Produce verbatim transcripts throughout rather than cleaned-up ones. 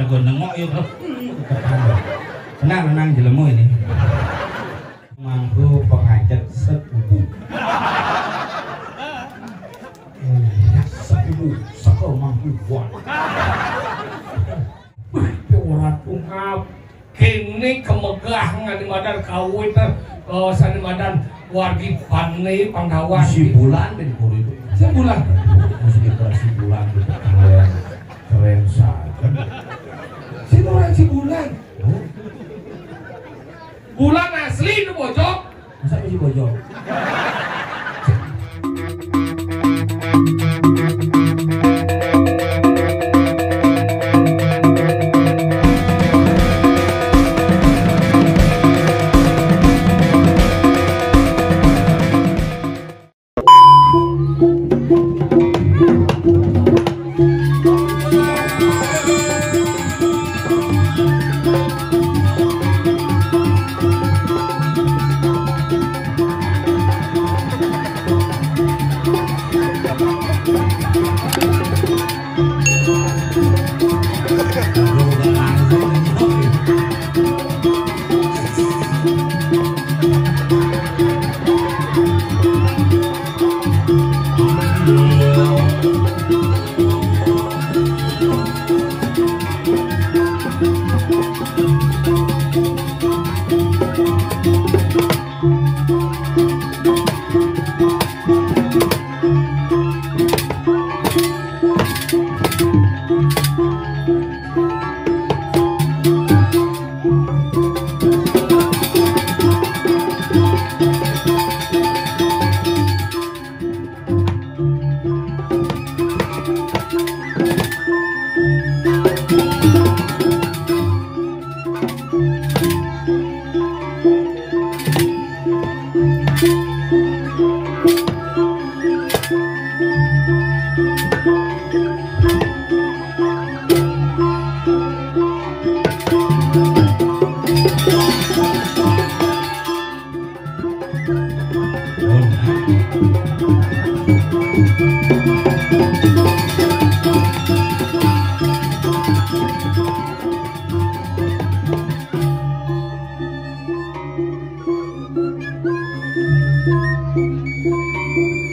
Lagu nengok ya, kalau, hmm, tenang, tenang jelema ini. Mangku pengajak sekubu. Pengajak sekubu, saka mangku buat. Wih, ora tungkap. Kene kemegah ngani madan kawit, eh, sani madan wargi pane Pandawan. Si Bulan ben kuwi. Si Bulan. Mesti dikira si Bulan gitu. Keren, keren saja. Si Bulan, si Bulan. Oh. Bulan asli itu bojok. Masa bisi bojok?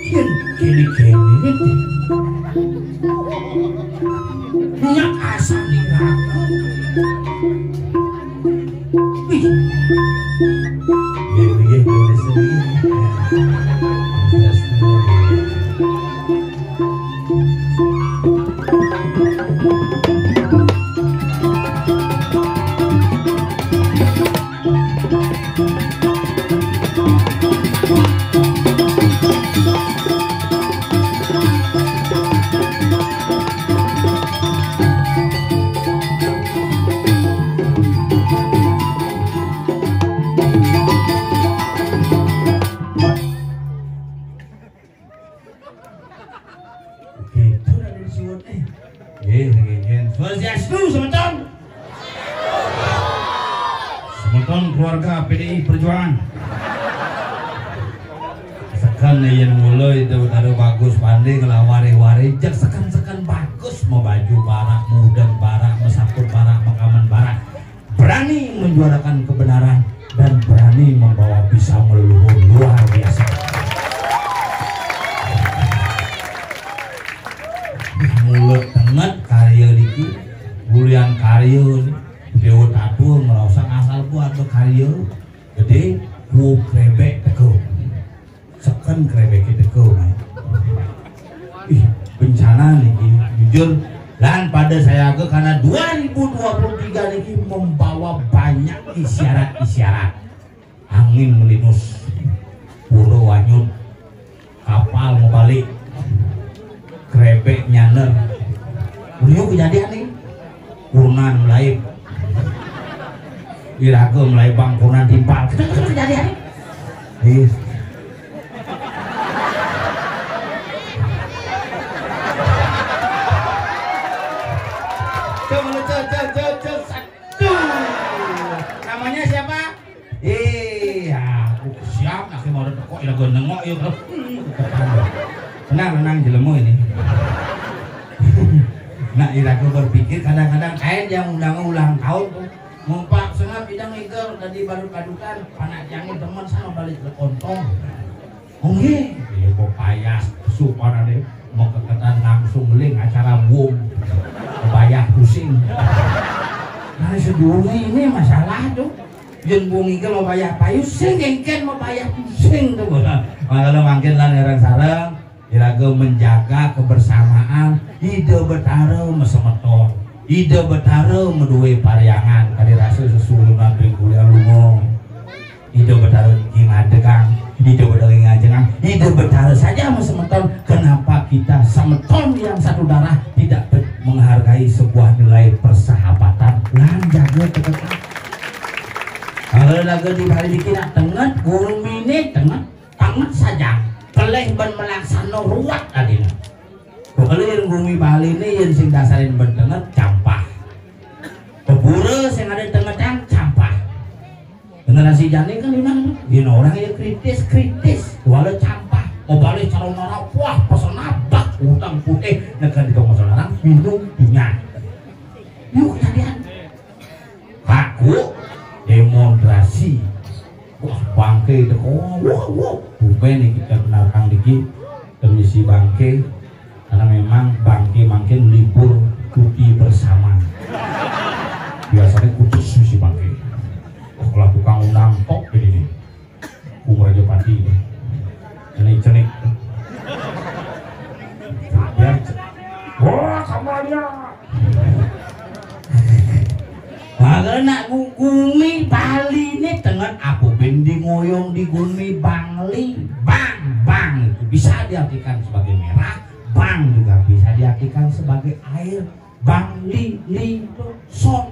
Yen kene-kene iki. Niat asal ning aku. Wih. Nggih, nggih, nggih, nggih. Oke, itu udah disuwun, eh. Nggih, nggih, nggih. Swastiastu, semeton. Semeton keluarga P D I Perjuangan. Seken yen mula itu Utara Bagus Pande ngelawari-wari, jek seken-seken bagus, mau baju barak, mudeng barak, mesaput barak, makaman barak. Berani menjuarakan kebenaran dan berani membawa pisau leluhur luar biasa. Mulut tenget karya niki, bulian karya ni, Dewa Tatu ngerasa asal ku ada karya gede, ku krebek teko. Seken krebeke teko, Mas. Ih, bencana niki, jujur. Dan pada saya ke karena dua ribu dua puluh tiga niki membawa banyak isyarat-isyarat. Angin melinus, pura wanyut, kapal mau balik, krebek nyaner. Beliau kejadian nih. Kunan mulai. Iraga mulai bang kunan timpal. Kita kita kejadian nih. Ih. Cek, cek, cek, cek, cek. Aduh. Namanya siapa? Iya, aku siap, aku mau ada kok iraga nengok ya, kalau, hmm, tenang, tenang, jelema ini. Nah, Iraga berpikir kadang-kadang kain yang undang ulang tahun tuh. Ngumpak sengap bidang igal tadi baru kadukan, panak yang demen sama balik ke kontong. Oh nggih, iya kok payas supanane makeketan langsung ling acara wong. Kebayah pusing. Nah, seduri ini masalah tuh. Yen wong iki mau bayar payu sing engken mau bayar pusing tuh. Makanya mangkin lan erang sareng iraga menjaga kebersamaan. Ida Betara mesemeton. Ida Betara meduwe paryangan kali rasa sesuhunan ring kuliah lunga. Ida Betara ing adegang, Ida Betara ing ajengang, Ida Betara saja mesemeton. Kenapa kita semeton yang satu darah tidak menghargai sebuah nilai persahabatan? Lan jaga tetap. Kalau lagu di Bali dikira tenget, gumine tenget, tenget saja. Pelih ben melaksana ruwet adina. Pokoknya yang gumi Bali ini yang sing dasarin ben tenget campah. Pepura sing ada tengetan campah. Generasi jani kan memang yen orang yang kritis kritis, walau campah. Mau balik calon orang puah pesan abak utang putih negara di tongos orang minum punya. Yuk kejadian. Aku demonstrasi. Wah, bangke teko. Wah, wah. Bukan nih kita kenalkan dikit. Permisi bangke. Karena memang bangke mangkin libur cuti bersama. Biasanya khusus misi bangke. Wah, kalau tukang undang tok ini nih. Bung Raja Pati. Cenik-cenik. Biar ce- Wah, sama dia. Maka nak gu- gumi Bali ini tenget apa ben di ngoyong di gumi Bangli. Bang, bang itu bisa diartikan sebagai merah, bang juga bisa diartikan sebagai air. Bangli, li, to, song.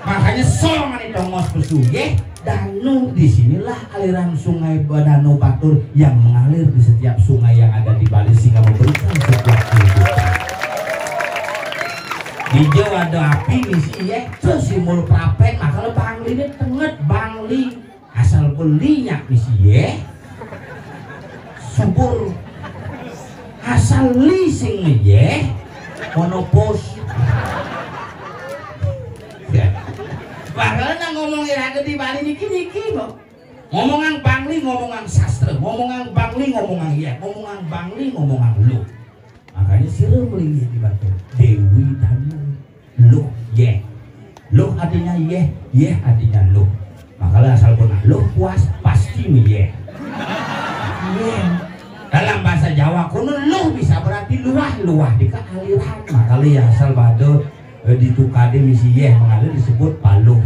Makanya song ini tongos pesugih. Danu, disinilah aliran sungai Danu Batur yang mengalir di setiap sungai yang ada di Bali sehingga memberikan sebuah kehidupan. Di Jawa ada api misi ya, terus simbol prapen, makanya Bangli ini tenget Bangli. Asal belinya misi ya. Subur. Asal li sing ya. Monopos. Ya. Padahal nang ngomong iraga di Bali niki niki kok. Ngomongan Bangli, ngomongan sastra, ngomongan Bangli, ngomongan ya, ngomongan Bangli, ngomongan lu. Makanya sira mlinggih di Batur. Dewi Danu. Luh yeh. Luh artinya yeh, yeh artinya luh. Makanya asal pun luh puas pasti yeh. Yeh. Dalam bahasa Jawa kuno luh bisa berarti luah, luah di kealiran. Makanya ya asal pada eh, di tukade misi yeh mengalir disebut paluh.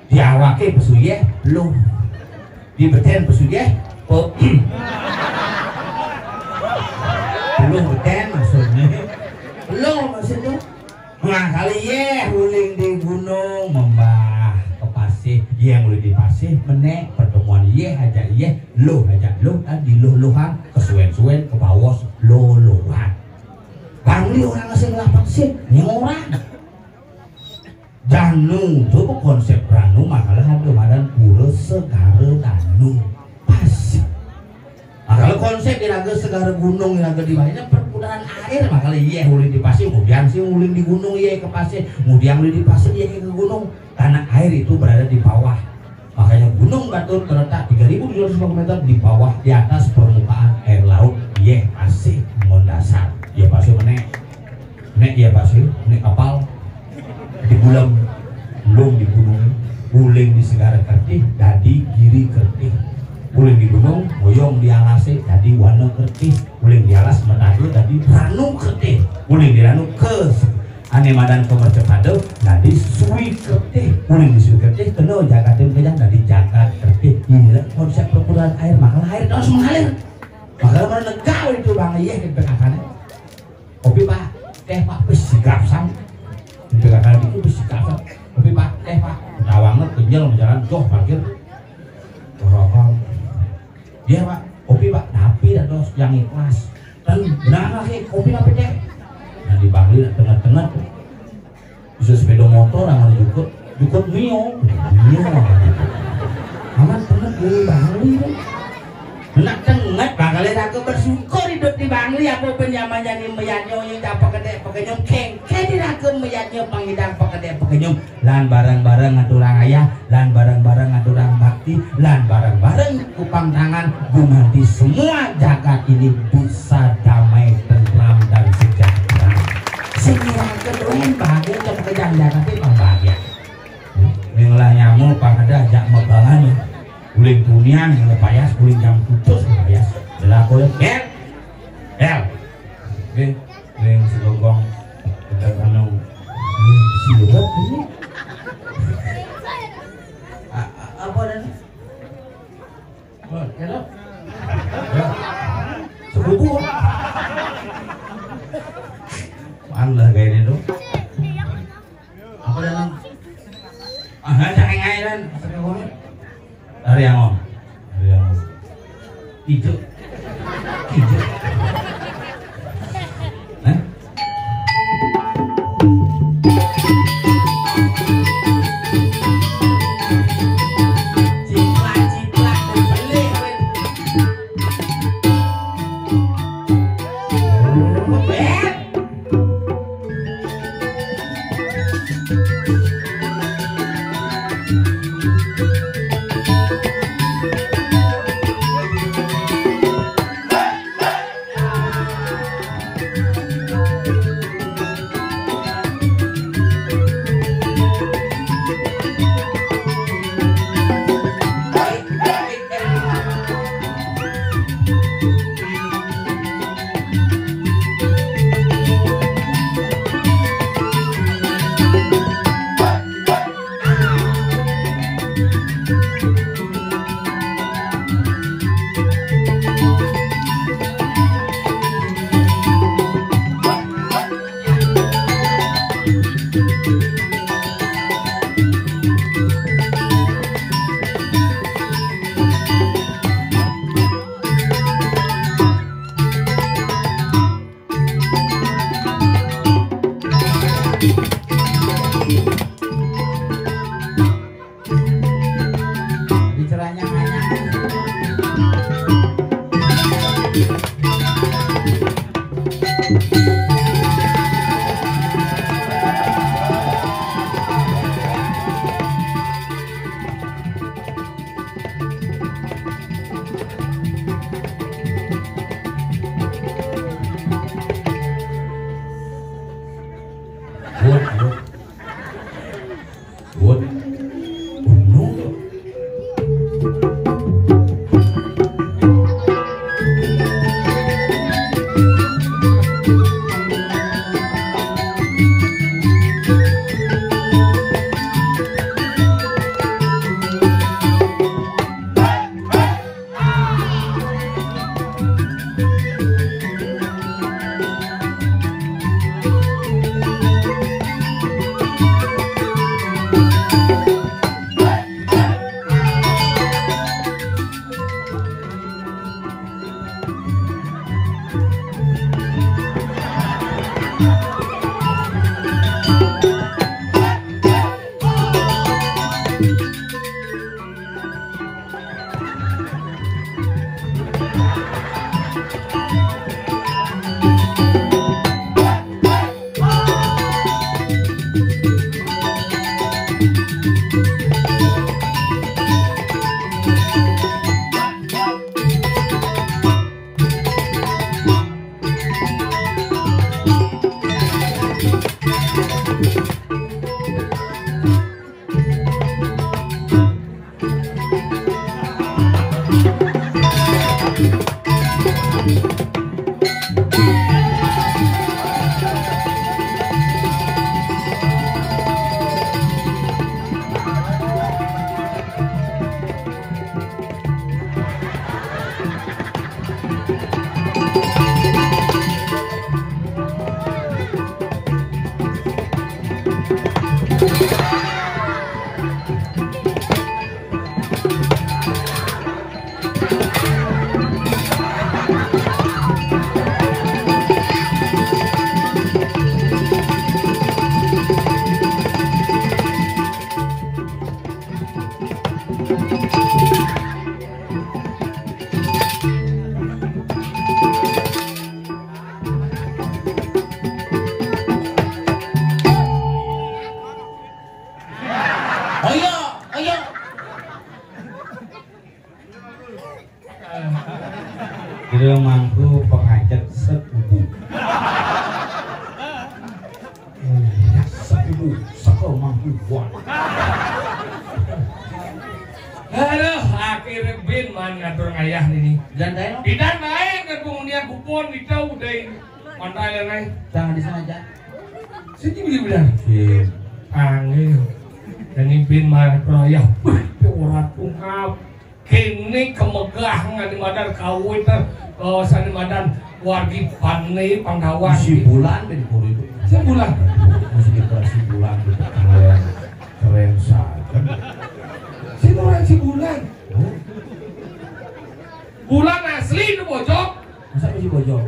Di awake pesu yeh, luh. Di beten pesu yeh, pe. Peluh beten maksudnya. Peluh maksudnya. Nah, kali yeh uling di gunung membah ke pasih, yeh uling di pasih menek pertemuan yeh aja yeh, luh aja luh, kan di luh-luhan, kesuwen-suwen, kebawas, luh-luhan. Bangli orang asing lah pasih, ini orang. Danu, coba konsep Danu makalah ada madan pura segara Danu. Pas. Makalah konsep iraga segara gunung iraga di mana perputaran air makalah iya ulin di pasir, kemudian sih ulin di gunung iya ke pasir, kemudian ulin di pasir iya ke gunung. Karena air itu berada di bawah. Makanya Gunung Batur terletak tiga ribu tujuh ratus lima puluh meter di bawah, di atas permukaan air laut. Iya, pasir mondasar. Iya, pasir menek. Nek ya pasir, nek kapal di bulan, lung di gunung, uling di segara kertih dadi giri kertih. Uling di gunung, moyong di alase dadi wana kertih. Uling di alas metadu dadi ranu kertih. Uling di ranu ke ane madan ke mercepada dadi sui kertih. Uling di sui kertih kena jagatin kejang dadi jagat kertih. Inilah konsep perputaran air, maka air terus mengalir. Maka menegak itu bang iya kita katanya. Kopi pak, teh pak, wis sigap sang. Dikatakan itu wis sigap sang. Kopi pak, teh pak, tawangnya kenyal menjalan joh parkir. Rokok. Dia pak, kopi pak, tapi dah dos yang ikhlas. Dan benar lagi kopi apa teh? Dan di Bangli nak tengah-tengah tuh. Bisa sepeda motor aman jukut, jukut mio, mio. Aman tengah di Bangli tuh. Nak tenget bakal raga bersyukur hidup di Bangli, apa pun nyaman jani meyatnya, yang tak pekedek pekenyum, kengke di raga meyatnya pangidang pekedek pekenyum. Lan bareng-bareng ngaturang ayah, lan bareng-bareng ngaturang bakti, lan bareng-bareng kupang tangan, gumanti semua jagat ini bisa damai, tentram, dan sejahtera. Sing ngira keduen bahagia, coba kejang jagat ini bang bahagia. Ning lah nyamu pang ada jak mebangan. Uling tunian, yang payas, uling jam putus, payas. Jelas aku ya, Bel. Bel. Oke, ning si Gogong. Kita anu. Si Gogong ini. A- a- apa dah ni? Oh, hello. Ya. Sepupu. Mana lah kayak ini tu? Apa dah, Nang? Ah, jangan ngain, Nang. Apa dah, Nang? Dari yang om. Dari yang om. Ijo. Ijo. Hah? Ciplak, ciplak, beli, weh. Bebek. Diceranyang-anyang. Wut, wut. Wut. Gunung. Saka mangkubuan. Aduh, akhirnya bin man ngatur ngayah ini. Dan saya Pidan naik ke dunia kupon kita udah ini. Mantai yang naik. Jangan disengaja. Sini beli benar. Iya. Panggil. Dan bin man ngatur ngayah. Wih, orang tungkap. Kini kemegahan di madan kawin ter, eh, sani madan wargi Pane Panggawan. Si Bulan bin Puri. Si Bulan. Mesti dikira si Bulan itu keren, keren saja. Si Bulan, si Bulan. Oh. Bulan asli itu bojok. Masa bisi bojong?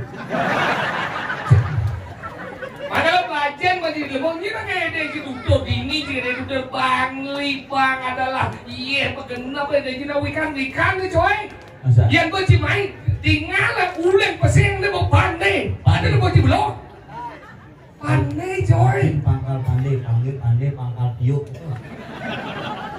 Padahal bajang masih lemong, ini kan kayak ada si dokter dini, si ada dokter Bangli, Bang adalah, iya, begenap ya, dia wikan, wikan nih, coy. Masa? Yang gue cimai, tinggal lah, ulang pesing, dia mau pandai. Pandai. Dia mau belok. Pandai, coy. Pangkal pandai, pandai, pandai, pangkal tiup.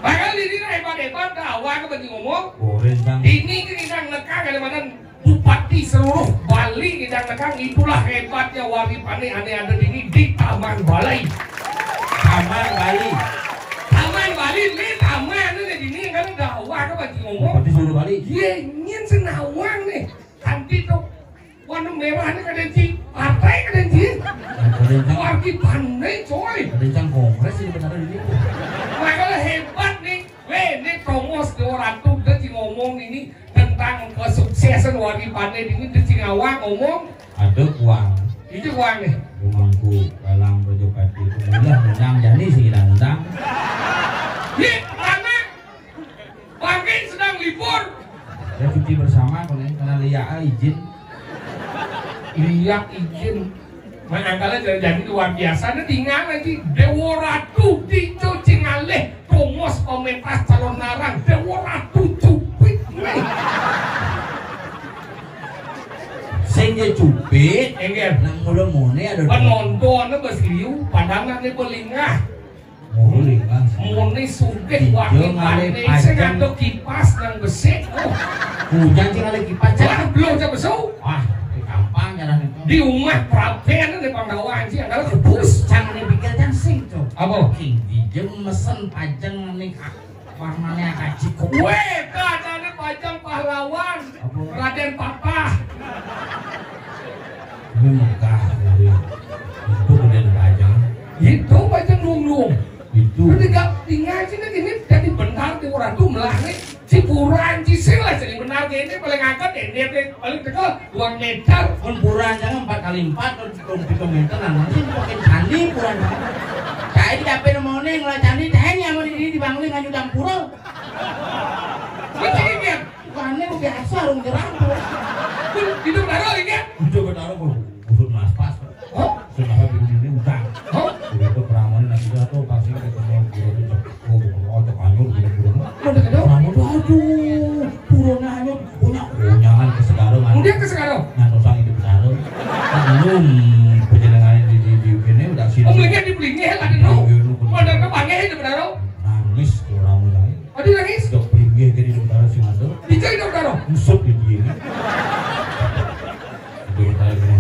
Padahal ini lah hebat-hebat, dah awal ke bagi ngomong. Goreng, Bang. Ini kan kita ngekang ada mana Bupati seluruh Bali kita ngekang, itulah hebatnya Wari Pane ane ada di ini di Taman Balai. Taman Bali. Taman Bali ni taman ni di ini kan dah awal ke bagi ngomong. Bupati seluruh Bali. Ye, ingin senawang ni. Kanti tu warna merah ni kada ji, partai kada ji. Kada ji. Wargi pandai, coy. Kada ji kongres ini benar ini. Makanya hebat ni. Weh, ni Tomos Dewa Ratu dah ji ngomong ini tentang kesuksesan wargi pandai ini dah ji ngawang ngomong. Ada uang. Itu uang ni. Rumangku dalam Rajapati itu mudah menang jani sih undang-undang. Ye, anak. Bangke sedang libur. Ya cuti bersama kau ni, karena Lia izin. Lia izin. Manangkala jadi, jadi luar biasa, nah tinggal lagi Dewa Ratu dicuci ngalih, Tomos pementas calon narang, Dewa Ratu cupit. Sing dia cupit, enggak. Nang mula mone ada penonton bas liu, pandangan ni belingah. Murni, Mas. Murni sugih. Ijo wangi ngalih panik. Sing pajang. Ada kipas nang besik. Oh. Hujan sing ngalih kipas, Cak. Wah, belum, Cak, besuk. Wah, di gampang jalan itu. Di rumah prapen di Panggawan sih, ada kebus. Cang ni pikir, Cang, sing, Cok. Apa? King, ijo mesen pajang ni, ah, warnanya kaci kok. Weh, katanya pajang pahlawan. Apa? Raden Patah. Ini megah, ini. Itu kemudian bajang. Itu bajang luung-luung. Itu. Terus tinggal, tinggal sini, ini jadi benar di orang tu melah ni. Si Puran, si Sing lah, jadi benar ni. Ini paling angkat, ini, ini paling tegak, dua meter. Pun Puran jangan empat kali empat, pun pitung meter, nah, nanti makin candi Puran. Saya di dapur mau ni, ngelah candi, saya ni sama di, di Bangli, nganyudang pura. Macam ini, ya? Bukannya biasa, orang jerang, Puran. Hidup baru, ini, ya? Hidup baru, Bu. Usut mas pas. Hah? Kenapa di sini utang? Hah? Udah tuh peramal nanti dah tuh pasti ketemu guru tuh cek, oh, bukan ojek anyur gitu guru. Mana ada? Peramal tuh aduh, turun anyur, punya, punya kan ke Sekarang. Kemudian ke Sekarang? Nah, orang hidup Sekarang. Belum penjenengan di di di ini udah sini. Oh, mereka di Beringin ada tuh. Iya, lu bener. Ada ke Bangil itu benar. Nangis orang mulai. Ada nangis? Dok Beringin jadi di utara sing ada. Di jadi di utara. Usut di dia.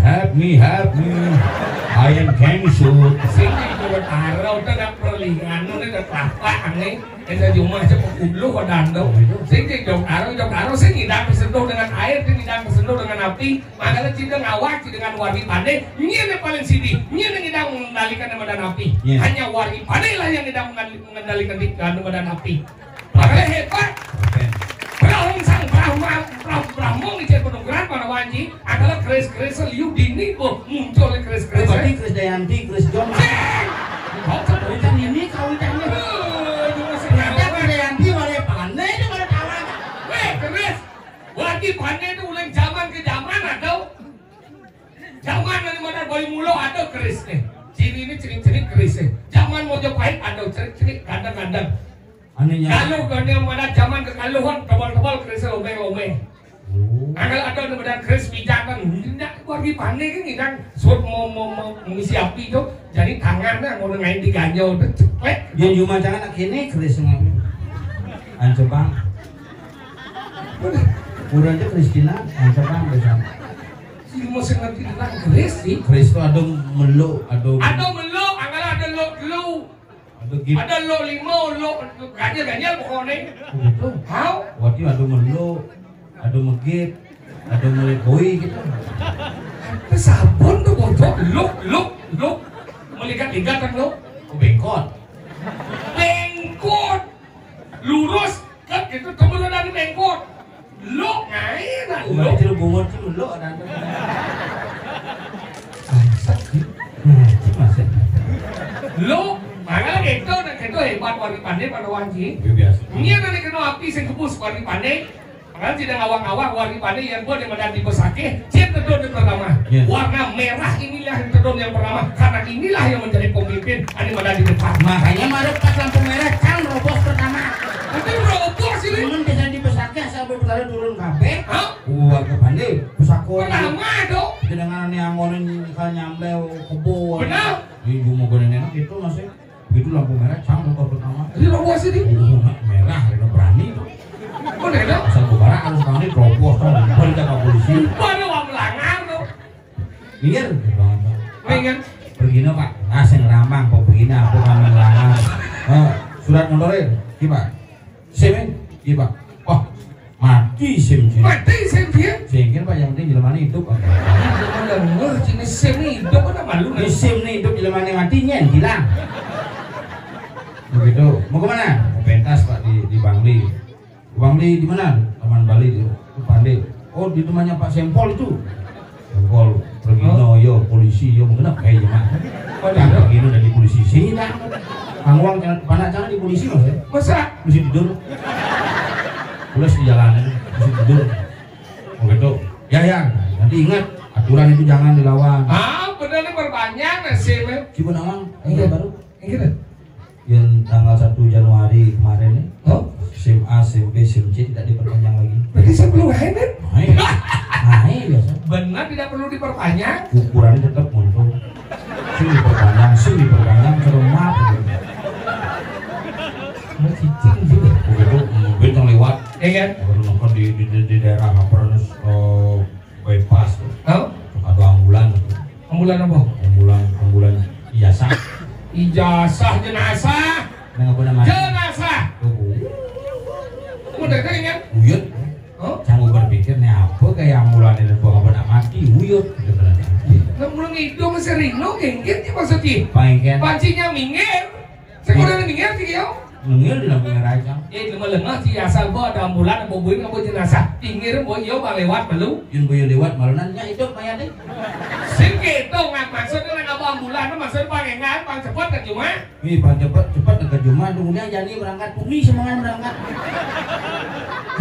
Help me, help me. I am cancer. Sing di Jogotaro, udah ada perlingan, udah ada kelapa, aneh. Kita cuma cepat dulu pada ando. Sing di Jogotaro, Jogotaro, sing ngidang tersentuh dengan air, sing ngidang tersentuh dengan api. Makanya cinta ngawak, cinta dengan wargi pandai. Ini yang paling sini. Ini yang ngidang mengendalikan badan api. Iya. Hanya wargi pandai lah yang ngidang mengendalikan di dalam badan api. Makanya hebat. Oke. Brahung sang Brahma, Brah-, Brahmung di Cirebon Negara, mana wanci? Adalah keris-keris liu dini, boh, muncul keris-keris. Berarti Krisdayanti, Krisjono. Ceng! Kau kan ini kau jangan. Aduh, itu masih Krisdayanti, wale pandai, itu wale kawan. Weh, keris. Wargi pandai itu ulang zaman ke zaman atau zaman dari mana bayi mula ada keris ni. Ciri ni ciri-ciri keris ni. Zaman Majapahit ada ciri-ciri gandang-gandang. Anu nya. Kalau kena mana zaman kekaluhan tebal-tebal keris lobeng-lobeng. Oh. Angkal ada tu badan keris pijakan. Ndak wargi pandai kan ngidang suat mau mau mau mengisi api tu. Jadi tangan dah mau ngain di ganjau tu ceplek. Dia cuma jangan nak kini keris ngam. Ancoba. Kurang je Kristina, ancoba besar. Si mau sengerti tentang keris sih. Keris tu ada meluk, ada. Ada meluk, angkal ada Luk telu. Ada gip. Ada luk lima, luk ganjil-ganjil pokoknya. Begitu. Hau? Wati ada meluk, ada megip, ada meliboi gitu. Apa sabun tuh bodoh? Luk, luk, luk. Melihat-lihat kan luk. Oh, bengkot. Bengkot. Lurus. Kan gitu, temen dari bengkot. Luk, ngain lah, luk. Berarti lu bungut sih, luk, ada. Bangsat, sih. Nah, cik masuk. Luk, makanya gitu, nah, gitu hebat Wari Pande pada Wanji. Iya, biasa. Ini ada kena api sing kebus Wari Pande. Kan tidak ngawang-ngawang Wari Pande yang buat yang madan di pesakit, cip tedun yang pertama. Iya. Warna merah inilah yang tedun yang pertama, karena inilah yang menjadi pemimpin, ada madan di depan. Makanya marep pas lampu merah, cang robos pertama. Tapi robos ini. Cuman bisa di pesakit asal berputar turun kabeh. Hah? Warga Pande, pesakit. Pertama dong. Dengan yang ngonin nyamble kebo. Benar. Di rumah gue nenek itu masih. Begitu lampu merah, cang motor pertama. Jadi robos ini. Oh, merah, itu berani tuh. Oh, udah ada? Asal gue barang, harus kami robos, tuh. Balik ke polisi. Baru melanggar tuh. Minggir, banget, Pak. Minggir. Pergi no, Pak. Ah, saya ngerambang, Pak. Begini, aku kami ngelamar. Eh, surat motornya, gimana? SIM, eh? Iya, Pak. Wah, mati SIM, Cing. Mati SIM dia? Singkir, Pak, yang penting jelemane hidup, Pak. Ada mendengar jenis SIM ini hidup, ada malu, Ini nah. SIM nih hidup, jelemane mati, nyen, hilang. Begitu. Mau kemana? Mau pentas, Pak, di, di Bangli. Bangli di mana? Taman Bali, di Pande. Oh, di rumahnya Pak Sempol itu. Jempol, pergi Oh. no, yo, polisi, yo, mengenai kayak gimana? Oh, Kan iya. pergi no dari polisi sini dah. Kang Wang, jangan, panak jangan di polisi, Mas, ya? Masa? Polisi tidur. Polisi di jalanan, polisi tidur. Oh, gitu. Ya, ya, nanti ingat, aturan itu jangan dilawan. Ah, bener nih, perpanjang nasibnya. Coba nawang, Iya. baru. Iya, dah. Yang tanggal satu Januari kemarin nih, Oh? SIM A, SIM B, SIM C tidak diperpanjang lagi. Berarti sebelum lain, kan? Naik. Naik, biasa. Benar tidak perlu diperpanjang. Ukurannya tetap muntung. SIM diperpanjang, SIM diperpanjang, serem banget. Mau cicing juga. Begitu, mobil yang lewat. Iya, kan? Baru nongkrong di, di, di, di daerah apa, eh, bypass. Oh? Ada ambulan. Ambulan apa? Ambulan, ambulan ijazah. Ijazah jenazah. Nang apa nama? Jenazah. Oh. Kamu udah ingat? Uyut. Oh? Canggu berpikir nih apa kayak ambulan itu buang apa nak mati, uyut. Gitu kan. Nah, mulai hidung si Rino, gengget sih maksudnya. Pangken. Pancinya minggir. Sekolah minggir sih, yo. Minggir di lampu merah aja. Eh, cuma lengah sih, asal bo ada ambulan, bo buin, bo jenazah. Pinggir, bo iyo, bang lewat, malu. Yun bo iyo lewat, malu nanya hidup, mayat deh. Sing gitu, nggak maksudnya nggak bawa ambulan, maksudnya bang enggak, bang cepat ke Juma. Wih, bang cepat, cepat ke Juma, tunggunya jadi berangkat, tunggu semangat berangkat.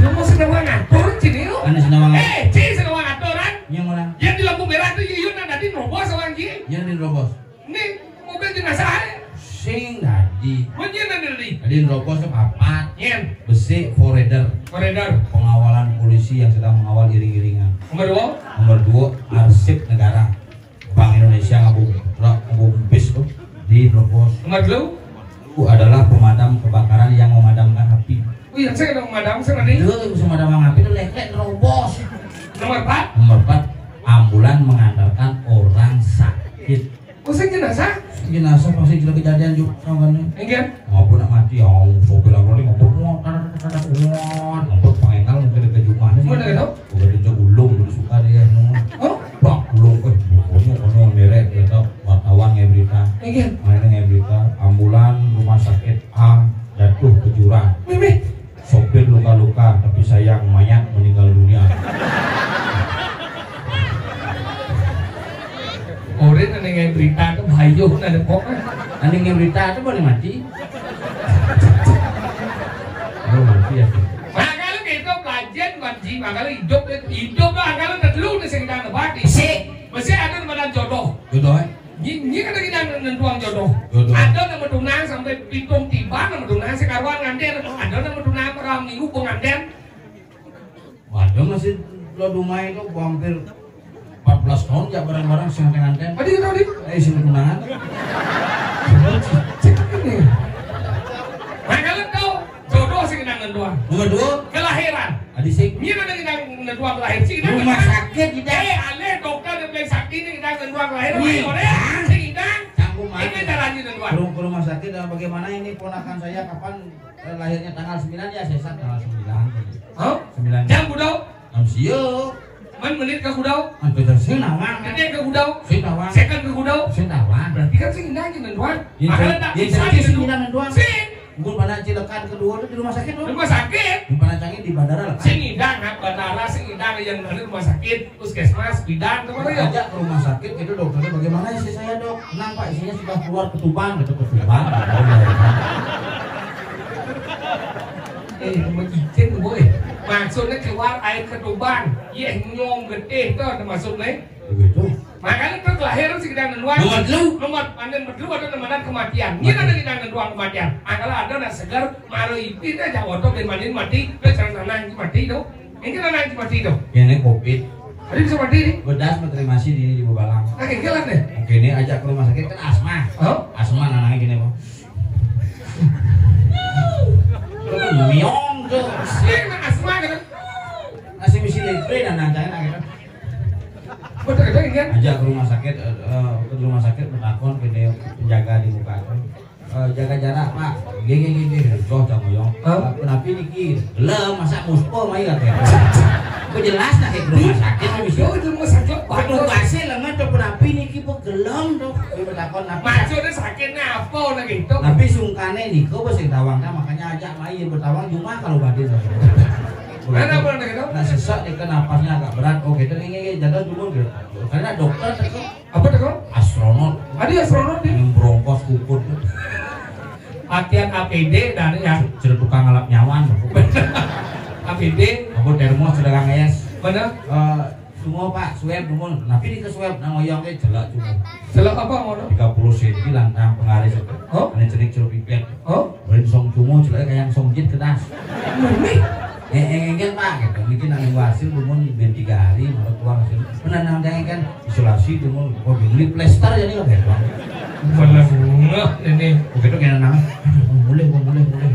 Kamu sedang ngatur, sini lu. Anu sedang ngatur. Eh, Ci sedang ngatur, kan? Yang mana? Yang di lampu merah tuh, Yuyun, nanti nerobos sama Ci. Yang di nerobos. Ini mobil jenazah, eh? Sing dadi. Mun yen nanti tadi. Tadi nerobos sepapat. Yen. Besi forader. Forader. Pengawalan polisi yang sedang mengawal iring-iringan. Nomor dua. Nomor dua, arsip negara. Bank Indonesia ngabung, ngabung bis tuh di nerobos. Nomor dua. Itu adalah pemadam kebakaran yang memadamkan api. Oh iya, saya udah memadam, saya tadi. Itu yang bisa memadamkan api itu leklek nerobos. Nomor empat. Nomor empat, ambulan mengantarkan orang sakit. Oh, sing jenazah? Jenazah pasti sudah kejadian juga, kan? Enggak. Ngapa nak mati, ya, sopir apa nih, ngapa mau, kada, kada, kada, ngapa pangengkal, mungkin ke Jumah nih. Mana itu? Udah diajak ulung, udah suka dia, no. Oh? Bak, ulung, eh, pokoknya, ono, merek, dia tahu, wartawan, nge berita. Enggak. Mana nge berita, ambulan, rumah sakit A, jatuh ke jurang. Mimi. Sopir luka-luka, tapi sayang mayat meninggal dunia. Orang ane nge berita tu bayu na depok. Ane nge berita tu boleh mati. Oh, mati ya. Nah, kalau kita belajar banji, nah, kalau hidup, hidup lah, kalau terlalu di sekitar tempat, besi, besi ada di badan jodoh. Jodoh, eh? Nyi, nyi kada kita nentuang jodoh. Jodoh. Ada nang betunang sampai pitung tiba nang betunang sekaruan nganten. Ada nang betunang berapa minggu penganten. Ada masih lo dumai tu hampir empat belas tahun jak barang-barang sing nganten-nganten. Tadi kita di Eh, sing betunangan. Cek ini. Nah, kalau tahu jodoh sing kita nentuang. Nomor dua. Kelahiran. Adi sing. Nyi ada kita nentuang kelahiran sih. Rumah sakit kita. Eh, aleh dokter dan paling sakti ni kita nentuang kelahiran. Wih. Sing kita. Canggung mati. Ini caranya nentuang. Rum- Rumah sakit, eh, bagaimana ini ponakan saya, kapan, eh, lahirnya? Tanggal sembilan ya, sesat tanggal sembilan. Hah? Sembilan. Jam kudu? Jam sieun. Man menit ka kudu? Atuh, sing nawang. Detik ka kudu? Sing nawang. Second ka kudu? Sing nawang. Berarti kan sing indang jeung nentuan. Makanya tak bisa sing indang nentuan. Sing. Mun pada cilekan kedua tuh di rumah sakit tuh. Rumah sakit. Mun pada canggih di bandara lah. Sing indang, nah, bandara sing indang yang dari rumah sakit. Puskesmas, bidan, kemana ya? Ajak ke rumah sakit, itu dokternya, "Bagaimana isi saya, Dok?" "Tenang, Pak, isinya sudah keluar ketuban," gitu, ketuban. Eh, mecicing, boy. Maksudnya keluar air ketuban. Yeh, nyong getih tuh, ada maksudnya. Begitu. Makanya tuh kelahiran si gedang luar. Nomor telu. Nomor, panen berdua ada nemanan kematian. Ini ada gedang luar kematian. Angkala ada nak segar, maru ipin aja, otot dan manin mati, terus sana mati tuh. Ini kan anak mati dong. Ini covid. Ada bisa mati nih. Bedas materi masih di, di Bebalang. Nah, ini lah deh. Oke, ini ajak ke rumah sakit kan asma. Oh? Asma nanangnya gini, Bang. Miong tuh. Sih, nah, asma kan. Masih misi lepre dan nanjangnya gitu. Betul, betul, ini kan? Ajak ke rumah sakit, eh, eh, ke rumah sakit, bertakon ke dia penjaga di muka tuh. Eh, jaga jarak, Pak. Gini, gini, gini. Joh, cang oyong. Hah? Eh, kenapi niki? Gelem, masa muspo mai, katanya. Aku jelas nak ke rumah sakit, bisa. Yo, itu rumah sakit, Pak. Petugasnya lengan tuh, kenapi niki, Bu, gelem tuh. Dia bertakon, "Napi?" Maksudnya sakitnya apa, nah, gitu? Tapi sungkane nika, Bu, sing tawang, nah, makanya ajak mai, bertawang cuma kalau badin. Mana, Bu, nah, gitu? Nah, sesak nih, kan napasnya agak berat. Oh, gitu, ini, ini, jadwal dulu, gitu. Karena dokter, tuh, apa tuh, Kang? Astronot. Ada astronot nih. Yang brongkos kukur tuh. Latihan A P D dan ya. Cerita tukang ngalap nyawan. A P D. Aku termos sudah kang es. Mana? Eh, semua, Pak, swab dulu. Tapi di ke swab, nang oyong ke celak cuma. Celak apa, ngono? Tiga puluh senti lantang pengaris itu. Oh? Ada cenik celup ipet. Oh? Beri song cuma, celak kayak yang song jit kedas. Murni. Eh, eh, enggak, Pak, gitu. Niki nang nunggu hasil, bumun ben tiga hari, malah keluar hasil. Benar, nang jangan kan isolasi, bumun, oh, beli plester jadi nggak bebas. Bener, ini. Begitu kena nang, aduh, mulai, mulai, mulai.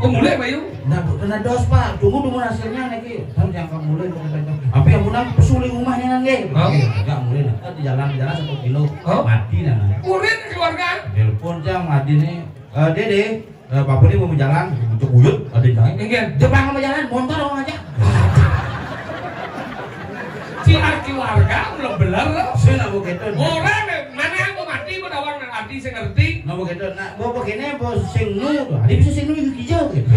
Oh, mulai, Bayu? Nah, bu-, kena dos, Pak. Tunggu dulu hasilnya, niki. Kan jangka mulai, bukan jangka. Apa yang menang, pesuling rumahnya, nang, nggih. Hah? Nggih, nggak mulai, nah. Kan di jalan, jalan satu kilo. Hah? Mati, nah, nah. Mulai keluarga? Telepon, jang, mati nih. Eh, Dede. Eh, Bapak ini mau jalan, untuk uyut, ada yang jalan. Iya. Jepang mau jalan, motor mau aja. Si aki warga belum bener loh. Saya nggak mau gitu. Orang mana yang mau mati, mau dawang nang arti saya ngerti. Nggak mau gitu. Nah, mau begini, mau sing nu, tuh. Ada bisa sing nu itu hijau gitu.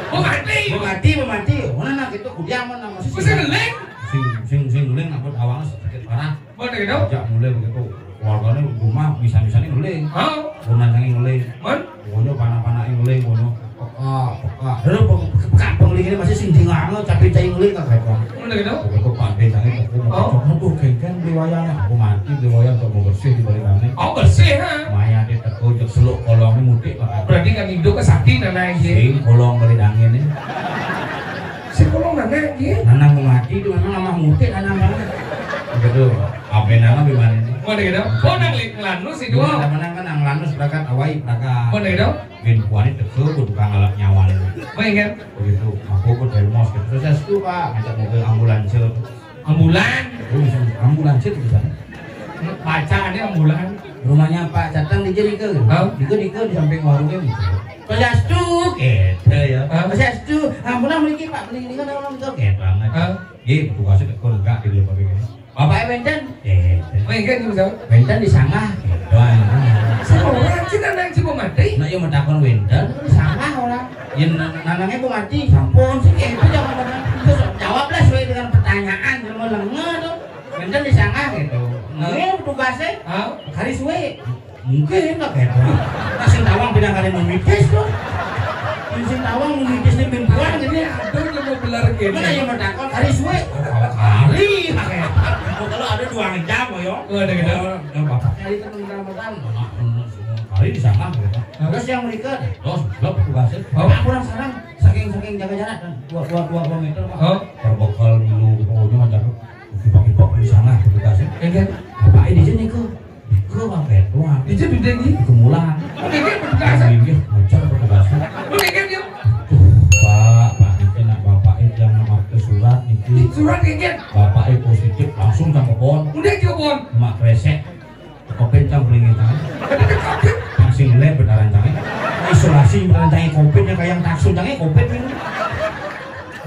Mau mati. Mau mati, mau mati. Mana nak gitu, kudiang mana masih. Bisa ngeling. Sing, sing, sing ngeling, apa dawang sakit parah. Mana gitu? Sejak mulai begitu, keluarganya rumah bisa-bisa nih ngeling. Hah? Rumah yang ngeling. Man? Pokoknya panak-panak yang ngeling, pokoknya peka, peka. Ada pe-, peka pengeling ini masih sing dingang, tapi cai ngeling nggak kayak bang. Mana gitu? Pokoknya tuh pandai cai, pokoknya mau cocok. Aduh, kengkeng beli wayang. Aku mati beli wayang, kok mau bersih di balik angin. Oh, bersih, ha? Maya dia terkojok seluk kolongnya mudik, Pak. Berarti kan hidup ke sakti dan lain sih. Sing kolong balik angin ini. Si kolong nana, iya. Nana mau mati tuh, nana lama mutik, nana mau. Betul. Apa nana gimana ini? Mana gitu? Oh, nang li-, ngelanus itu. Iya, mana kan nang lanus berangkat awai berangkat. Mana gitu? Min kuani teke ku tukang ngalap nyawan. Main kan? Begitu. Aku ku termos gitu. Terus saya setuju, Pak, ngajak mobil ambulans. Ambulan. Oh, ambulans itu di sana. Bacaannya ambulan. Rumahnya Pak Catang di Jerika. Hah? Di ke, di ke, di samping warungnya gitu. Pajastu, gitu ya. Hah? Pajastu, ambulan mriki, Pak, mriki niku ada orang betul gitu banget. Hah? Nggih, petugasnya tekun enggak di luar begini. Bapak wenten? Gitu. Wenten di sana? Wenten di sana. Gitu aja. Seorang kita nang Cibomati. Nah, iya, mau takon wenten, di sana orang. Yang nanangnya Bu Mati, sampun sih, gitu, jangan, terus jawablah sesuai dengan pertanyaan, cuma lenga tuh. Wenten di sana gitu. Hah? Ini petugasnya. Hah? Hari suwe. Mungkin nggak gitu. Nah, sing tawang pindah kali memitis tuh. Sing tawang memitis di pintuan gitu. Aduh, dia mau belar gitu. Mana yang mau takon hari suwe? Oh, kalau hari, pakai. Oh, kalau ada dua jam, yo. Oh, ada gitu. Oh, dan bapaknya itu tentang pertama. Hari di sana gitu. Terus yang menikah, terus lo petugasnya. Oh. Nah, kurang sekarang saking-saking jaga jarak kan. Dua, dua, dua, dua meter, Pak. Oh. Perbekal milu, pokoknya macam. Dipakai-pakai di sana petugasnya. Iya. Apa ini sini ke? Ke apa ya? Wah, itu di sini. Kemulan. Oke, dia petugas. Iya, macam petugasnya. Oke, dia. Pak, Pak, ini nak bapak itu yang nama ke surat niki. Surat niki. Bapak itu positif, langsung sama pohon. Udah ke pohon. Mak kresek. Kopen cang beringin tangan. Ada ke kopen. Langsung lep benar. Isolasi, beneran jange covid, nya kayak taksul jange covid gitu.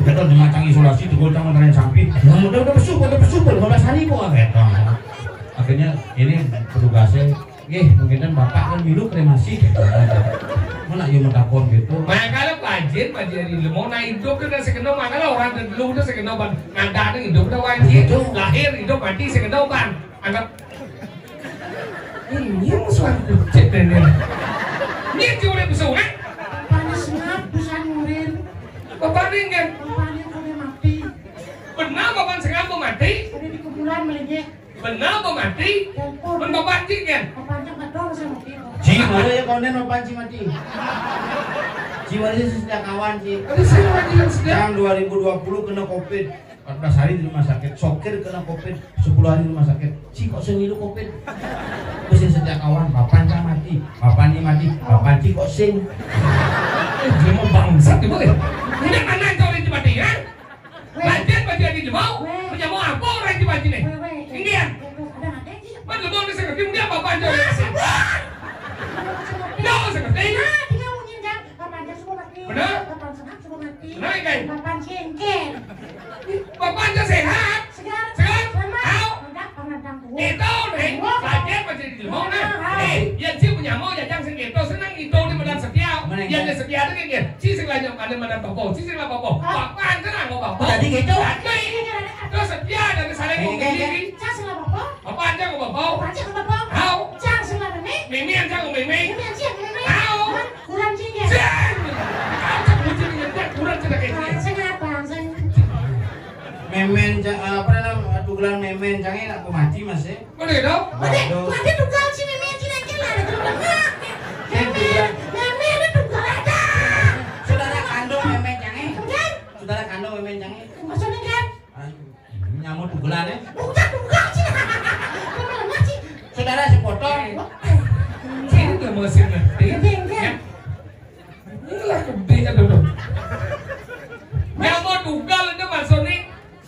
Udah tuh, macang isolasi tuh, gue cang beneran sampi. Yang udah, udah besuk, udah besuk, udah lima belas hari kok, gitu. Akhirnya ini petugasnya, "Nggih, mungkin bapak kan milu kremasi." Mana iya mau takon gitu. Makanya pajin, pajin di lemong, nah, hidup udah sekena, makanya orang dulu udah sekena, Bang. Ada ada hidup udah wajib. Betul. Lahir, hidup, mati sekena, Bang. Anak. Ini musuhan kucit ini. Ini cuma besok, eh? Bapaknya sengap, busan ngurin. Bapaknya enggak? Bapaknya kena mati. Benar, bapak sengap mau mati? Ada di kuburan melejek. Benar, mau mati? Telepon. Men bapak cik, kan? Bapaknya nggak tahu saya mati. Ci, mana ya konden bapak ci mati? Ci, mana sih sejak kawan, ci? Ada saya mati yang sedang. Yang dua ribu dua puluh kena covid. Empat belas hari di rumah sakit, sokir kena covid, sepuluh hari di rumah sakit. Ci kok sing ngilu covid? Terus yang sejak kawan, bapak cang mati, bapak ini mati, bapak ci kok sing. Eh, dia mau bangsat, Ibu, ya? Ini mana yang tahu orang mati, ya? Weh. Baca, baca di Jemau. Weh. Punya mau apa orang mati nih? Weh, weh. Ini ya? Ada, ada, ada. Mana lu mau ngerti, dia apa-apa aja? Ah, sebut. Dia mau ngerti. Nah, dia mau nyinjak. Bapak aja suruh mati. Benar? Bapak senang suruh mati. Benar, kan? Bapak cengkeh. Bapak aja sehat. Segar. Segar. Selamat. Tahu? Udah, pernah dang tuh. Itu, nih. Wah. Baca, baca di Jemau, nah. Ah, ah. Eh, ya, ci punya mau, ya, jangan sengketa, senang itu di Medan Setia. Mana ya, yang dia setia tuh, kan, ya? Ci sing lain yang mana, mana, Bapak? Ci sing lah, Bapak. Ah. Bapak aja lah, mau Bapak. Tadi gitu. Tadi. Terus setia dari saling mau. Cang sing lah, Bapak. Apa aja mau bawa? Apa aja mau bawa? Tahu. Cang sing lah, Mimi. Mimi aja mau Mimi. Mimi aja mau Mimi. Tahu. Hah? Kurang cing ya? Cing. Kau cek kucing ini, dia kurang cek kayak gini. Sing apa? Sing. Memen, ca-, apa namanya, tugelan memen, cang enak, aku mati, Mas, ya. Mana ya, dong? Mati, waduh. Mati tugal si Mimi, cing aja lah, ada tugal. Memen, Memen ada tugal ada. Saudara kandung memen, cang, eh. Kemudian? Saudara kandung memen, cang, eh. Maksudnya, kan? Aduh. Nyamuk tugelan, ya? Bukan, bukan, sih. Bukan, sih. Saudara sepotong. Sini tuh mesin, ya. Iya, iya. Inilah gede, aduh, aduh. Nyamuk tugal itu maksudnya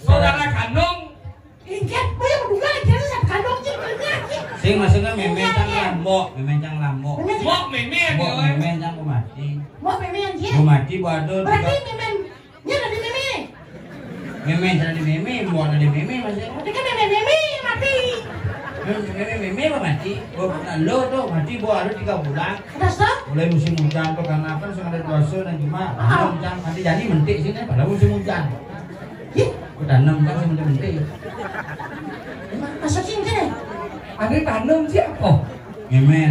saudara kandung. Ingat, mau yang tugal aja satu kandung, sih, bener, sih. Sing maksudnya memen cang lambok, memen cang lambok. Memen cang. Mbok memen, ya, mbok memen cang mau mati. Mbok memen, ya? Mau mati, waduh. Berarti memen Nya dari Meme. Meme dari Meme, mau dari Meme masih. Berarti kan Meme, Meme mati. Meme, Meme, Meme apa mati? Oh, lo tuh mati, bu, ada tiga bulan. Terus tuh? Mulai musim hujan tuh, karena kan sing ada dosa dan cuma, ah, hujan nanti jadi mentik sini, padahal musim hujan. Ih. Aku tanam kan sing mentik-mentik. Emang masuk sini? Ada tanam siapa? Memen,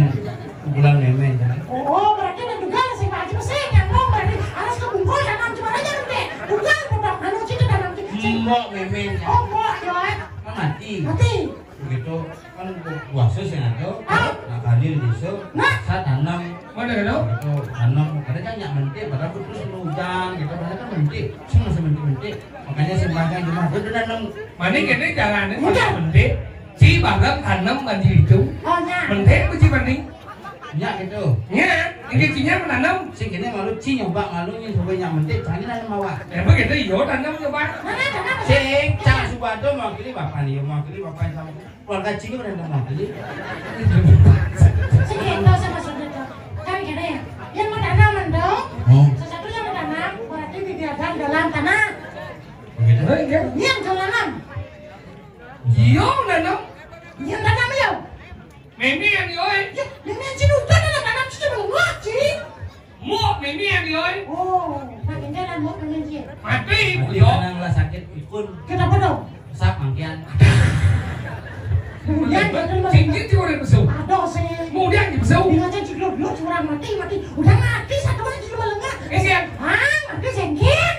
bulan memen, kan? Oh, berarti ada juga sih, Pak Haji, sih, yang mau berarti harus ke bungkul, tanam cuma aja nanti. Bukan, bukan, anu, situ tanam, situ. Mbok memen, kan? Oh, mbok, ya. Kan mati. Mati. Begitu, kan puasa sih, ngaco. Ah. Nah, kali di desa, nah, saya tanam. Mana, kan? Gitu, tanam. Kadang kan nyak mentik, padahal terus hujan, gitu. Padahal kan mentik, semua sementik-mentik. Makanya sing magang cuma, "Gua udah nanam." Mani kene carane. Udah. Mentik. Ci bareng tanem banci itu. Oh, nya. Mentik apa ci mani? Nya gitu. Nya, ini cinya menanam. Sing kene malu ci nyoba malu nih, coba nyak mentik, cari nanam awak. Ya begitu, iyo, tanam nyoba. Mana tanam? Sing, cang suba tu mewakili bapak ni, mewakili bapak yang sama. Keluarga ci mana mewakili? Sing itu sama sudah tu. Kan kene ya. Yang mau tanam mendung. Oh. Sesuatu yang mau tanam, berarti didiamkan dalam tanah. Begitu. Yang tanam. Iyo, nanam. Yang tanam, iyo. Meme yang iyo, eh. Ya, meme yang ci udah nanam, tanam ci cuma dua, ci. Mbok meme yang iyo, eh. Oh, makin jalan, mbok meme, ci. Mati, iyo. Mati, iyo. Tenang lah, sakit ikun. Kenapa dong? Sap, mangkian. Kemudian, dia tuh masih tinggi, ci, orang besar. Aduh, sih. Kemudian, di besar. Dia aja judul dulu, curang mati, mati. Udah mati, satu orang di rumah lengah. Eh, siap. Ah, mati, sengkin.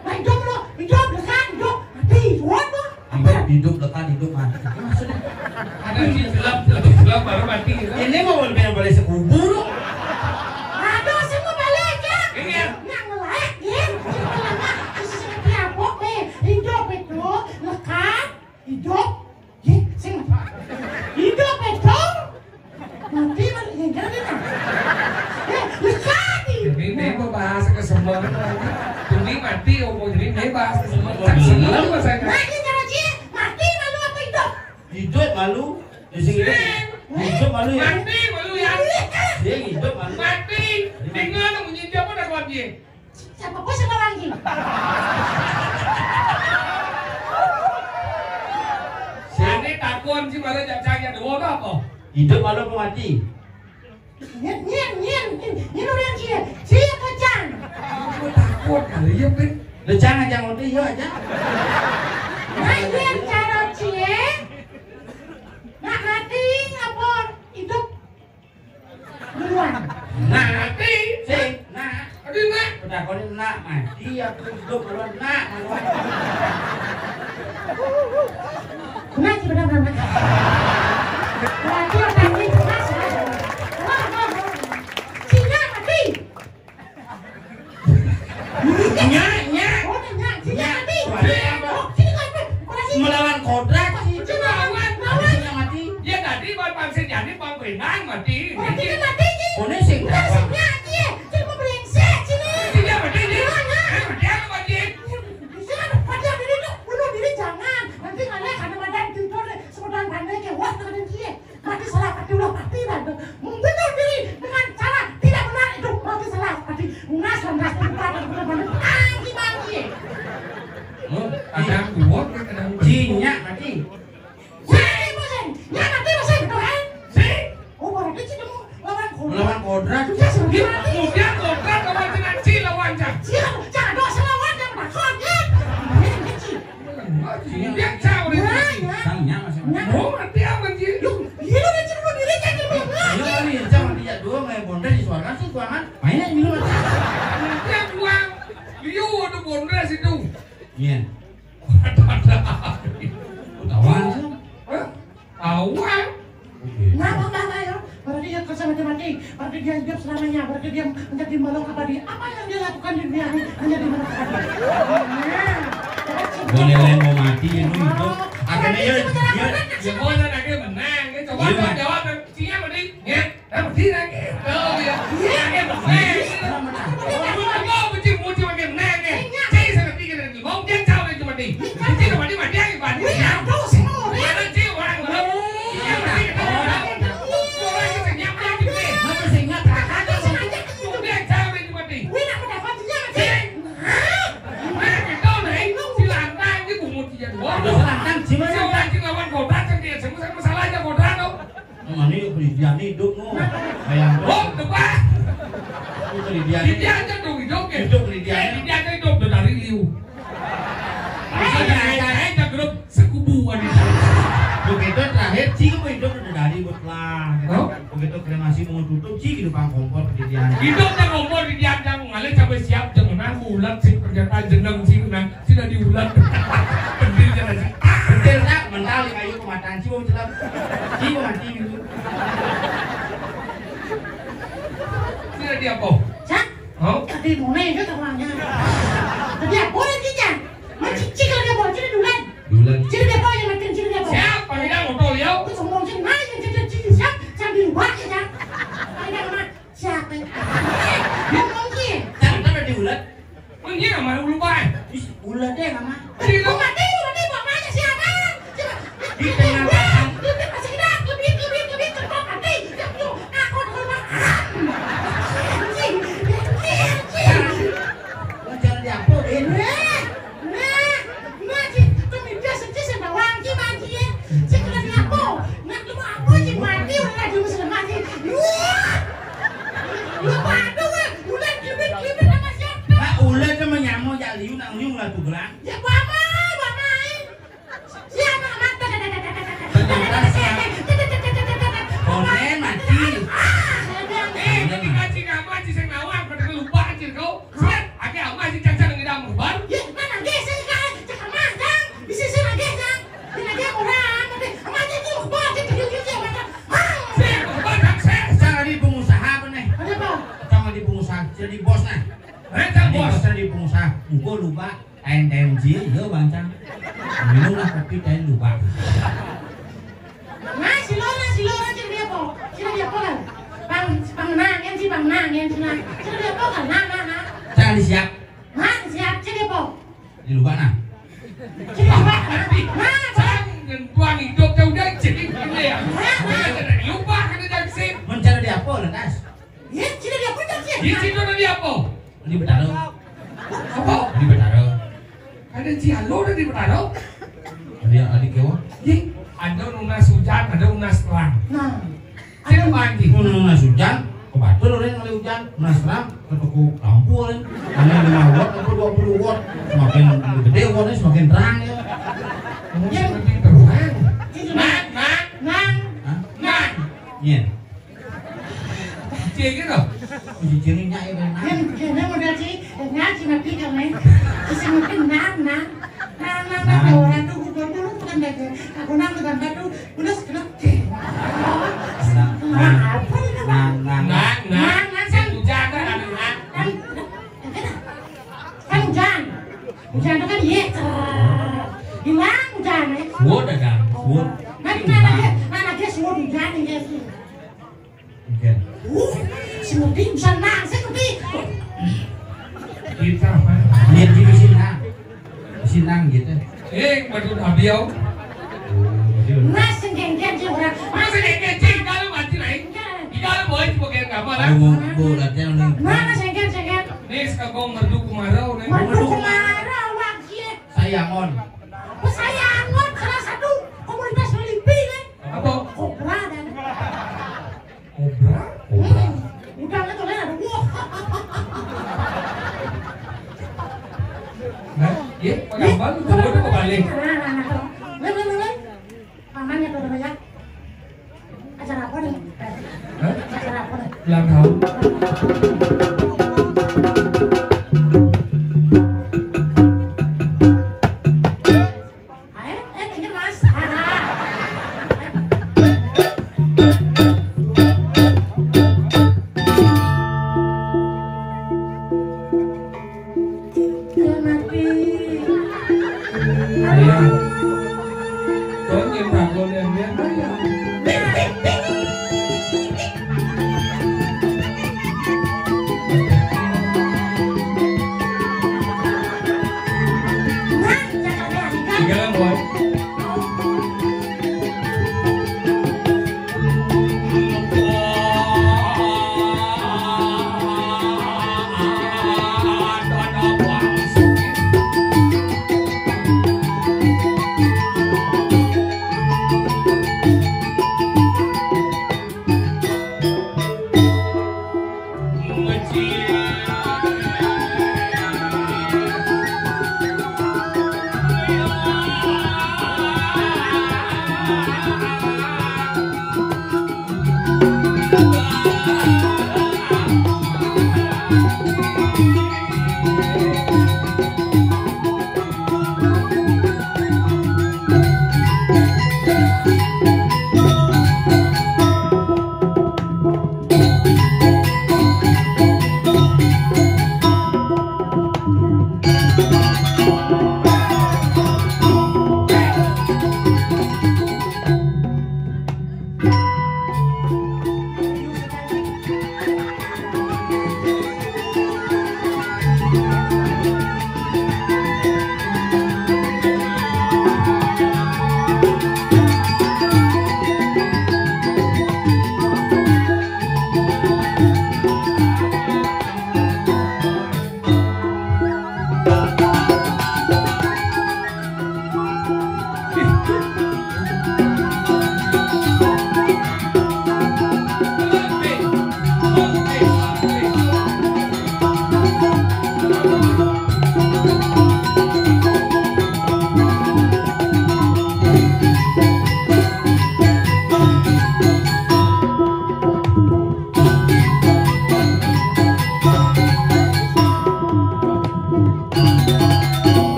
Nah, hidup lo, hidup, lekan, hidup, mati, hidup lo. Hidup, hidup, lekan, hidup, mati. Maksudnya? Ada di gelap, di gelap, baru mati, gitu. Ini mau lebih yang paling sekubur. Aduh, saya mau balik, ya. Ini ya. Nggak nge-like, ya. Saya mau lama, saya seperti apa, eh. Hidup itu, lekan, hidup, ya, sing. Hidup itu, mati, mati, ya, jangan, ya. Eh, lekan, hidup. Ini, ini mau bahas ke semua, ini mati, omong, ini bahas ke semua. Tak semua, bahasanya. Nah, ini cara, Ci. Mati, malu apa hidup? Hidup malu, di sini hidup. Sing. Hidup malu ya. Mati malu ya. Sing hidup malu. Mati Siapa bos yang lagi? Sini takon si mana jajanya dua apa? Hidup malu apa mati? Nyen, nyen, nyen, nyen, nyen orang cie. Cie kacang. Aku takut kali ya, Pin. Lu jangan, jangan udah, iya aja. Nah, nyen cara cie. Nak mati apa hidup? Duluan. Nah, mati. Sing, nah. Aduh, nak. Udah, kalau nak mati, aku hidup duluan, nak. Nah, sih benar, benar. Berarti otaknya keras, ya. Wah, wah, wah. Sehingga mati. Nyak, nyak. Oh, nyak. Sehingga mati. Nyak. Oh, sini kau, kau sini. Melawan kodrat. Sini lawan, lawan. Sehingga mati. Ya, tadi buat pangsit jadi pangkringan mati. Mati kan mati, Ji. Kone sing. Bukan sing mati, ya. Sini mau brengsek, sini. Sini mati, Ji. Iya, iya. Eh, mati apa, Ji? Bisa ada pada diri tuh, bunuh diri jangan. Nanti malah ada badan tidur, semeton pandai ke, wah, tekan dia. Mati salah, mati ulah, mati dah. Membunuh diri dengan cara tidak benar itu, mati salah, mati. Ngas, ngas, tempat, tempat, tempat. Angki, angki. Oh, ada yang kuat, ada yang Ji, nyak, mati. Sing, Mas, sing. Nyak mati, Mas, sing, betul, kan? Sing. Oh, berarti sih kamu lawan kodrat. Lawan kodrat. Sudah, sudah mati. Kemudian kodrat lawan si Naci lawan Cang. Siap, Cang, dosa lawan yang takut, ya. Ini kecil. Dia Cang udah mati. Tanya, Mas. Mau mati apa, Ji? Lu, iya, lu udah cemburu diri, Cang, cemburu. Iya, iya, Cang, dia dua main bonda di suarga, sih, suarga. Mainnya dulu, Mas. Dia buang. Dia udah bonda situ. Iya. Ketahuan sih. Hah? Ketahuan. Oke. Nah, Bapak, Bapak, ya. Berarti dia kerja mati-mati. Berarti dia hidup selamanya. Berarti dia menjadi makhluk abadi. Apa yang dia lakukan di dunia ini menjadi makhluk abadi? Nah, jadi Boleh lain mau mati, ya, lu hidup. Akhirnya, ya, ya, ya, boleh, akhirnya menang. Ya, coba, iya, Pak, jawab, Pak. Cie mati. Ya. Eh, mati lagi. Oh, iya. Iya, iya, betul. Iya. Aku mau muji-muji makin menang, ya. Iya. Cie, saya ketiga dari lima. Dia tahu dia cuma di. Iya. Cie, cuma di, mati lagi, Pak. Iya, aduh, semua. Mana, Cie, orang, orang. Iya, mati, kita orang. Orang itu senyap, dia gitu. Apa sih, ingat? Aku sengaja. Dia tahu dia cuma di. Wih, nak mendapat dia, Cie. Hah? Nah, itu, nah, itu si lantang, dia bungut dia doang. Itu si lantang, si mana? Si orang si lawan kodrat, kan dia, semua, semua salah aja kodrat, tuh. Mana yuk, Kristiani hidup, no. Kayak Oh, depan. Itu Kristiani. Dia aja dong hidup, ya. Hidup, Kristiani. Eh, dia aja hidup, udah dari liu. Maksudnya, saya, saya grup sekubuan itu. Begitu terakhir, Ci, kamu hidup udah dari buat lah, gitu. Oh? Begitu kremasi mau tutup, Ci, hidup bang kompor Kristiani. Hidup dan kompor di dia, yang ngalir sampai siap, jangan aku ulat sih, ternyata jeneng sih, nah. Sudah diulat. Pentil jalan sih. Pentil tak mental di kayu kematan sih, mau celak. Sih, mau mati gitu. Sudah dia apa? Cak? Oh? Tadi mulai itu temannya. Tadi apa lagi, Cak? Mencicik lagi apa? Sudah diulat. Diulat. Sudah dia apa yang makin? Sudah dia apa? Siapa yang motor, ya? Aku sombong sih, nah, yang jadi cicik, siap, sambil wak, ya, Cak. Ada mana? Siapa yang ngomong, Ki? Jangan sampai diulat. Oh, iya, Mama, lupa, eh. Ih, ulat deh, Mama. Aduh, mati, mati, mamanya siapa? Siapa? Di tengah pasar. Lebih masih hidup, lebih, lebih, lebih cepat mati. Ya, yuk, aku dulu, Mak. Anjing, anjing, anjing. Lu jangan diampun, Din. Eh, nah, nah, Ci, tuh media sejak saya bawa, Ci, mati, ya. Saya kena diampun. Nah, lu mau apa, Ci, mati, udah, dia mesti mati. Wah! Lu padu, weh. Udah, klibit-klibit sama siapa? Pak, ulat sama nyamuk, jak liu, nak liu, lah tuh gerak. Ya, Bapak, Bapak, eh. Siapa, Mak? Ternyata siap. Konen mati. Ah, saya bilang, eh, ini dikasih nama, Ci, saya nawar, pada lupa, Ci, kau. Siap, ake ama, Ci, caca, nang idam, Bar. Ya, mana, geser, Kak? Cakap, Mas, Kang. Bisa, sih, lagi, Kang. Ini lagi, orang, nanti, ama, Ci, tuh, Bar, Ci, tuh, Ci, Ci, Ci, Ci, Ci. Ah. Saya, Bar, Kang, saya. Saya lagi pengusaha apa, nih? Ada apa? Saya lagi pengusaha, jadi bos, nah. Eh, Cang, jadi bos. Bos, jadi pengusaha. Engko lupa. N M J, iya, Bang Cang. Minumlah kopi, tain lupa. Nah, si Lora, si Lora, ciri dia apa? Ciri dia apa, kan? Bang, Bang Nang, yang si Bang Nang, yang si Nang. Ciri dia apa, kan? Nah, nah, nah. Cang disiap. Nah, siap, ciri dia apa? Di lupa, nah. Ciri dia apa? Nah, Bang. Cang, nyentuang hidup, cang udah ciri dia. Nah, nah. Udah, udah, lupa, kena jangsit. Mencari dia apa, lantas? Iya, ciri dia apa, ciri dia? Di situ ada dia apa? Di Betara. Apa? Di Betara. Ada Cialo ada di Betara. Ada adik kewa. Ih, ada nunas hujan, ada nunas terang. Nah, ada mandi. Nunas hujan, ke Batur orang kali hujan, nunas terang, ke toko lampu orang. Ada lima watt atau dua puluh watt, semakin gede wattnya semakin terang ya. Kamu semakin terang. Nang, nang, nang, nang. Iya. Cik gitu. Cik ini nyak ya, nang. Yang kena modal cik, nyak cik mati kan, eh. Cik mungkin nang, nang. Nang, nang, nang, orang tuh gubernur tuh bukan bego. Aku nang bukan batu, udah segenap. Nang, nang, apa ini namanya? Nang, nang. Nang, nang. Nang, nang, kan. Hujan kan, nang, nang. Kan, kan hujan. Hujan itu kan iya. Hilang hujan, eh. Suwun, Dadang, suwun. Nanti mana dia, mana dia suwun hujan, ya sih. Oke. Uh, si Mudi bisa nang, si Mudi. Kita apa? Lihat di sini nang. Di sini nang gitu. Eh, badut abiau. Oh, badut. Mas sing genggen sih orang. Mas sing genggen sih kalau mati lain. Iya. Di dalam boy sebagai apa lah? Oh, mau latihan nih. Mana sing genggen, sing genggen? Nih sekagong merdu kemarau nih. Merdu kemarau lagi. Sayangon. Apa sayangon? Salah satu komunitas Filipi nih. Apa? Kobra dan Kobra? Kobra. Hmm. Udah lah, tuh, lah. Wah. Nah, iya, Pak Gambang, tuh, tuh, kebalik. Nah, nah, nah, tuh. Nah, nah, nah, nah. Paman ya, tuh, ya. Acara apa nih? Hah? Acara apa nih? Ulang tahun. Ayo, eh, pinggir, Mas. Ayo. Tolong yang takut yang dia. Tiga lang, boy.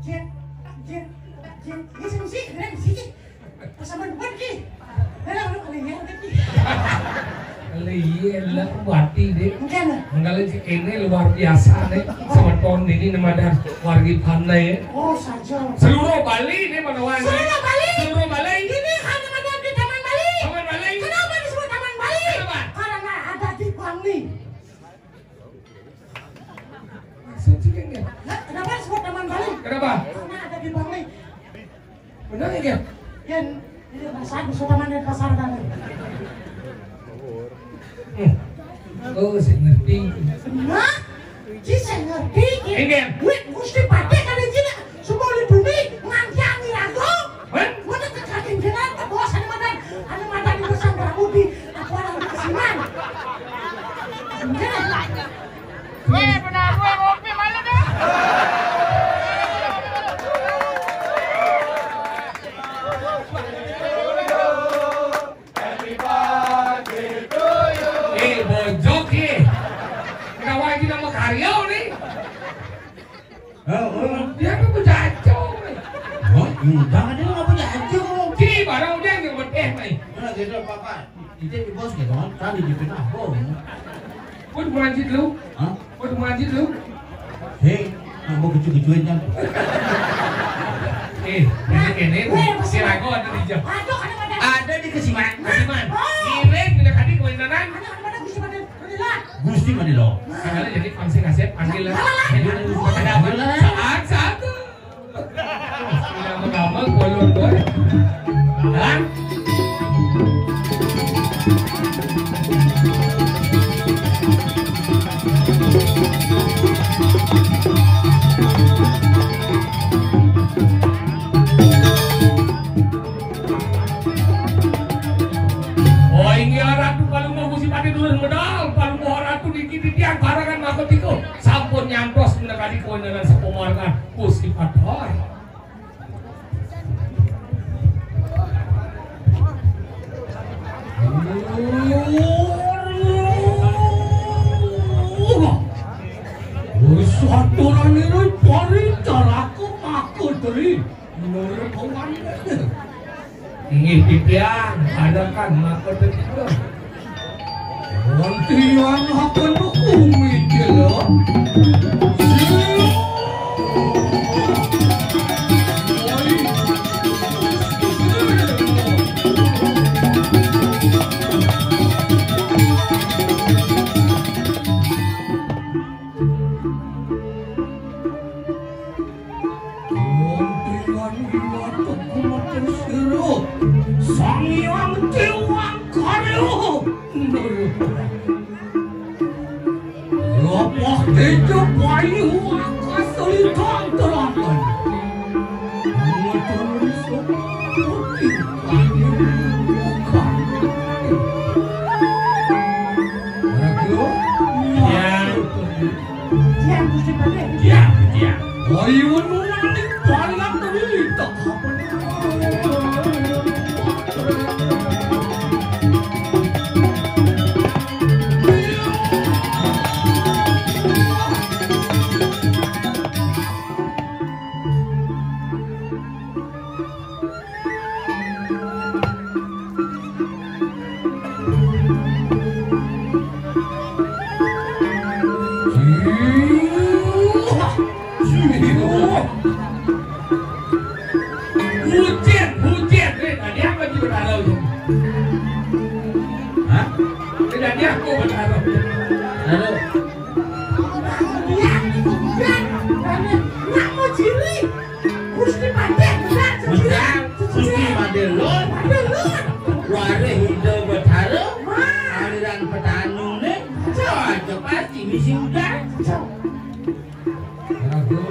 Jin, Jin, Jin, ini si musik, ini si. Pasaman ban ki. Alah, lu kali ya, ki. Lah iya, lah bati deh. Enggak, enggak. Mengkala cek ini luar biasa deh. Semeton ini nama ada wargi pandai ya. Oh, saja. Seluruh Bali nih, mana wani? Seluruh Bali. Seluruh Bali. Ini hanya ada di Taman Bali. Taman Bali. Kenapa disebut Taman Bali? Kenapa? Karena ada di Bali. Maksud sih kan ya? Lah, kenapa disebut Taman Bali? Kenapa? Karena ada di Bali. Benar ya, Gem? Yen, ini pasar, bisa Taman Denpasar kan? Hmm. Oh, saya ngerti. Nah, ki saya ngerti, ki. Eh, Gem. Wih, Gusti Patih kan di sini. Semua di bumi, nganti Mirago. Hah? Mana kekakin jenengan, ke bawah sana, Madan. Anu, Madan, di Besar Pramudi. Aku orang di Kesiman. Enggak. Weh, benar gue ngopi malu dah. Eh, bojok ye. Kenapa lagi nama karya nih? Oh, oh. Dia kan bejajong. Oh, udah dia nggak bejajong. Ci, barang udah yang nggak beteh nih. Mana gitu apa-apa? Ije di bos gitu kan, tadi di pinah bos. Kok dimanjit lu? Hah? Kok dimanjit lu? Hei, nggak mau kecu-kecuin kan? Eh, ini, ini, si Rago ada di jam. Ada di Kesiman. Kesiman. Ini, pindah tadi kewenangan. Gusti Madelo. Kalau jadi pangsi kasih panggil lah. Ada apa? Saat, saat. Tidak menambah bolong boy. Hah? Oh, inggih Ratu Palungguh Gusti Patih Dulur Medal, Palungguh Ratu niki titiang parangan mahkotiko. Sampun nyantos menekani kewenangan sapamargan Gusti Patih. Saturane paricaraka makutri. Nur Bawang. Inggih titiang, adakan maka tetiga. Wantian akan umi jelo. Wong Dewan Iwatuk Kumetus Sira, Sang Hyang Dewa Karya. Lepah tejo payu akasa lintang telakan. Metu putih kayu bukan. Raga, ya. Tiang Gusti Patih. Tiang, tiang. Ayo nulani palang demi tak apa. Hujan, hujan. Eh, tadi apa di Betara hujan? Hah? Eh, tadi aku Betara hujan. Halo. Nak mau ciri. Gusti Patih, benar, Gusti. Benar, Gusti Patih Lur. Patih Lur. Warih Ida Betara, wah. Aliran petanune, cocok pasti misi udan. Cocok. Raga.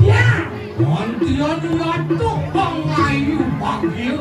Ya. Gantian Ratu Pangayu Bagya.